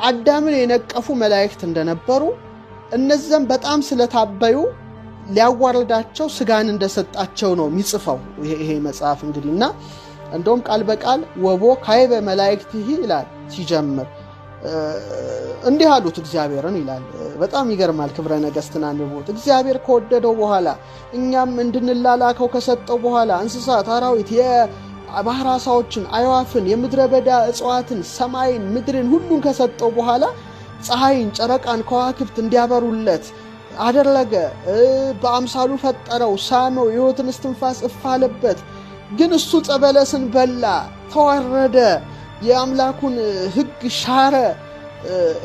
አዳምን የነቀፉ መላእክት እንደነበሩ እነዚያም በጣም ስለታበዩ ሊያዋርዳቸው ስጋን እንደሰጣቸው ነው የሚጽፈው ይሄ መጽሐፍ እንግዲህ። እና እንደውም ቃል በቃል ወቦ ካይበ መላእክቲሂ ይላል ሲጀምር፣ እንዲህ አሉት እግዚአብሔርን ይላል። በጣም ይገርማል። ክብረ ነገሥትን አንብቡት። እግዚአብሔር ከወደደው በኋላ እኛም እንድንላላከው ከሰጠው በኋላ እንስሳት፣ አራዊት፣ የባህር ዓሣዎችን፣ አዕዋፍን፣ የምድረ በዳ እጽዋትን፣ ሰማይን፣ ምድርን ሁሉን ከሰጠው በኋላ ፀሐይን፣ ጨረቃን፣ ከዋክብት እንዲያበሩለት አደረገ። በአምሳሉ ፈጠረው፣ ሳመው፣ የሕይወትን እስትንፋስ እፍ አለበት። ግን እሱ ዕፀ በለስን በላ፣ ተዋረደ፣ የአምላኩን ሕግ ሻረ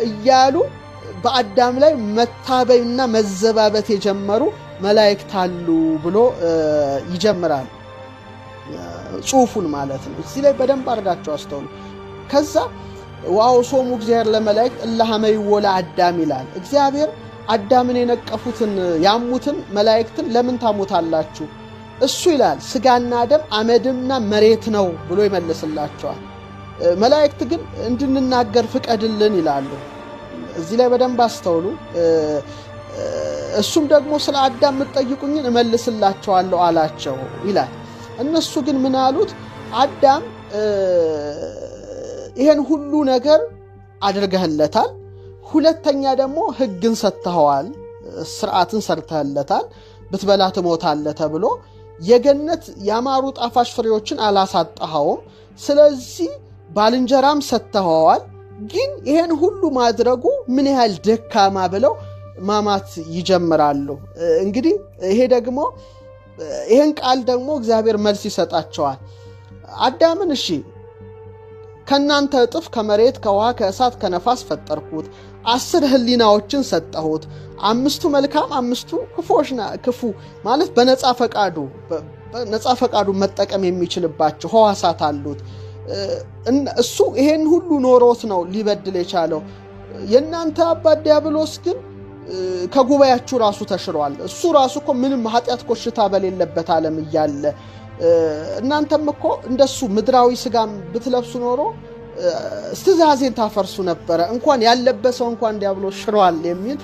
እያሉ በአዳም ላይ መታበይና መዘባበት የጀመሩ መላእክት አሉ ብሎ ይጀምራል ጽሑፉን ማለት ነው። እዚህ ላይ በደንብ አድርጋቸው አስተውሉ። ከዛ ወአውሶሙ እግዚአብሔር ለመላእክት እለ ሐመይዎ ለአዳም ይላል። እግዚአብሔር አዳምን የነቀፉትን ያሙትን መላእክትን ለምን ታሙታላችሁ? እሱ ይላል ስጋና ደም አመድና መሬት ነው ብሎ ይመልስላቸዋል። መላእክት ግን እንድንናገር ፍቀድልን ይላሉ። እዚህ ላይ በደንብ አስተውሉ። እሱም ደግሞ ስለ አዳም የምትጠይቁኝን እመልስላቸዋለሁ አላቸው ይላል። እነሱ ግን ምን አሉት? አዳም ይሄን ሁሉ ነገር አድርገህለታል፣ ሁለተኛ ደግሞ ሕግን ሰጥተኸዋል፣ ስርዓትን ሰርተህለታል፣ ብትበላ ትሞታለህ ተብሎ የገነት ያማሩ ጣፋጭ ፍሬዎችን አላሳጣኸውም። ስለዚህ ባልንጀራም ሰጥተኸዋል። ግን ይሄን ሁሉ ማድረጉ ምን ያህል ደካማ ብለው ማማት ይጀምራሉ። እንግዲህ ይሄ ደግሞ ይሄን ቃል ደግሞ እግዚአብሔር መልስ ይሰጣቸዋል። አዳምን እሺ ከእናንተ እጥፍ ከመሬት ከውሃ ከእሳት ከነፋስ ፈጠርኩት፣ 10 ህሊናዎችን ሰጠሁት፣ 5ቱ መልካም 5ቱ ክፉ ማለት በነፃ ፈቃዱ መጠቀም የሚችልባቸው ህዋሳት አሉት። እሱ ይሄን ሁሉ ኖሮት ነው ሊበድል የቻለው። የእናንተ አባት ዲያብሎስ ግን ከጉባኤያችሁ ራሱ ተሽሯል። እሱ ራሱ እኮ ምንም ኃጢአት ኮሽታ በሌለበት ዓለም እያለ እናንተም እኮ እንደሱ ምድራዊ ስጋም ብትለብሱ ኖሮ ትእዛዜን ታፈርሱ ነበረ፣ እንኳን ያለበሰው እንኳን ዲያብሎስ ሽሯል የሚል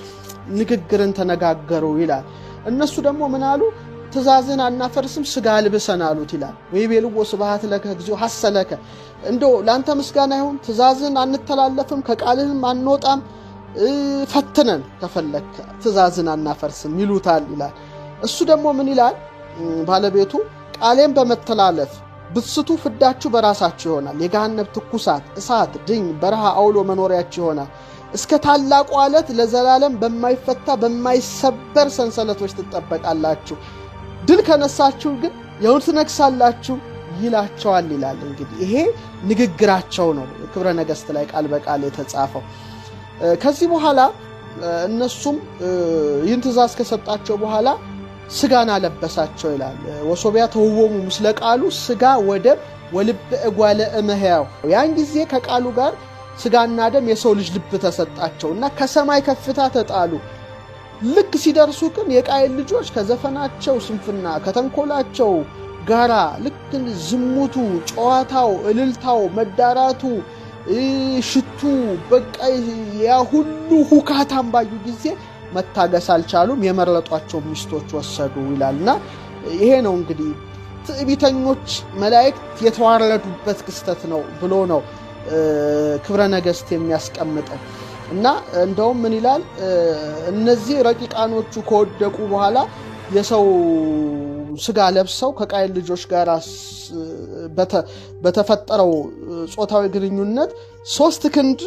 ንግግርን ተነጋገሩ ይላል። እነሱ ደግሞ ምን አሉ? ትእዛዝን አናፈርስም ስጋ ልብሰን አሉት ይላል። ወይቤልዎ ስብሐት ለከ እግዚኦ ሐሰለከ፣ እንደው ላንተ ምስጋና ይሁን፣ ትእዛዝን አንተላለፍም፣ ከቃልህም አንወጣም፣ ፈትነን ከፈለክ ትእዛዝን አናፈርስም ይሉታል ይላል። እሱ ደግሞ ምን ይላል? ባለቤቱ ቃሌን በመተላለፍ ብትስቱ ፍዳችሁ በራሳችሁ ይሆናል፣ የገሃነም ትኩሳት፣ እሳት፣ ድኝ፣ በረሃ፣ አውሎ መኖሪያችሁ ይሆናል። እስከ ታላቁ ዓለት ለዘላለም በማይፈታ በማይሰበር ሰንሰለቶች ትጠበቃላችሁ። ድል ከነሳችሁ ግን የውን ትነግሳላችሁ ይላቸዋል ይላል። እንግዲህ ይሄ ንግግራቸው ነው ክብረ ነገሥት ላይ ቃል በቃል የተጻፈው። ከዚህ በኋላ እነሱም ይህን ትእዛዝ ከሰጣቸው በኋላ ስጋን አለበሳቸው ይላል። ወሶቢያ ተውወሙ ምስለ ቃሉ ስጋ ወደም ወልብ እጓለ እመሕያው። ያን ጊዜ ከቃሉ ጋር ስጋና ደም የሰው ልጅ ልብ ተሰጣቸው እና ከሰማይ ከፍታ ተጣሉ። ልክ ሲደርሱ ግን የቃየል ልጆች ከዘፈናቸው ስንፍና ከተንኮላቸው ጋራ ልክ ዝሙቱ፣ ጨዋታው፣ እልልታው፣ መዳራቱ፣ ሽቱ በቃ ያ ሁሉ ሁካታም ባዩ ጊዜ መታገስ አልቻሉም። የመረጧቸው ሚስቶች ወሰዱ ይላልና ይሄ ነው እንግዲህ ትዕቢተኞች መላእክት የተዋረዱበት ክስተት ነው ብሎ ነው ክብረ ነገሥት የሚያስቀምጠው። እና እንደውም ምን ይላል? እነዚህ ረቂቃኖቹ ከወደቁ በኋላ የሰው ስጋ ለብሰው ከቃየል ልጆች ጋር በተፈጠረው ጾታዊ ግንኙነት 3 ክንድ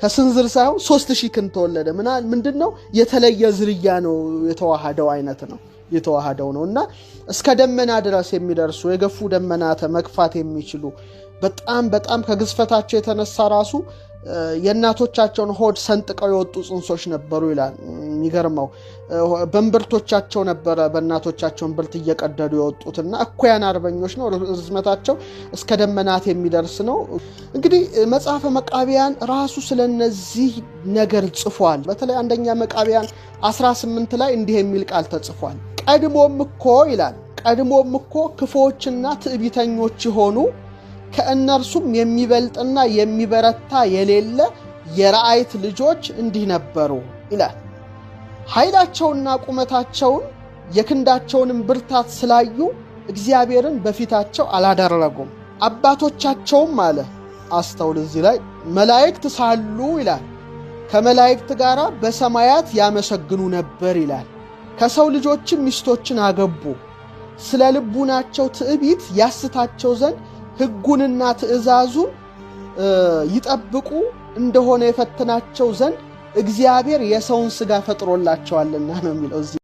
ከስንዝር ሳይሆን 3000 ክንድ ተወለደ። ምንድነው? የተለየ ዝርያ ነው የተዋሃደው አይነት ነው የተዋሃደው ነው። እና እስከ ደመና ድረስ የሚደርሱ የገፉ ደመናተ መግፋት የሚችሉ በጣም በጣም ከግዝፈታቸው የተነሳ ራሱ የእናቶቻቸውን ሆድ ሰንጥቀው የወጡ ጽንሶች ነበሩ ይላል። የሚገርመው በእምብርቶቻቸው ነበረ በእናቶቻቸው እምብርት እየቀደዱ የወጡትና እኩያን አርበኞች ነው። ርዝመታቸው እስከ ደመናት የሚደርስ ነው። እንግዲህ መጽሐፈ መቃቢያን ራሱ ስለነዚህ ነገር ጽፏል። በተለይ አንደኛ መቃቢያን 18 ላይ እንዲህ የሚል ቃል ተጽፏል። ቀድሞም እኮ ይላል፣ ቀድሞም እኮ ክፉዎችና ትዕቢተኞች የሆኑ ከእነርሱም የሚበልጥና የሚበረታ የሌለ የረአይት ልጆች እንዲህ ነበሩ ይላል። ኃይላቸውና ቁመታቸውን የክንዳቸውንም ብርታት ስላዩ እግዚአብሔርን በፊታቸው አላደረጉም። አባቶቻቸውም አለ፣ አስተውል፣ እዚህ ላይ መላእክት ሳሉ ይላል፣ ከመላእክት ጋር በሰማያት ያመሰግኑ ነበር ይላል። ከሰው ልጆችም ሚስቶችን አገቡ። ስለ ልቡናቸው ትዕቢት ያስታቸው ዘንድ ሕጉንና ትእዛዙን ይጠብቁ እንደሆነ የፈትናቸው ዘንድ እግዚአብሔር የሰውን ሥጋ ፈጥሮላቸዋልና ነው የሚለው እዚህ።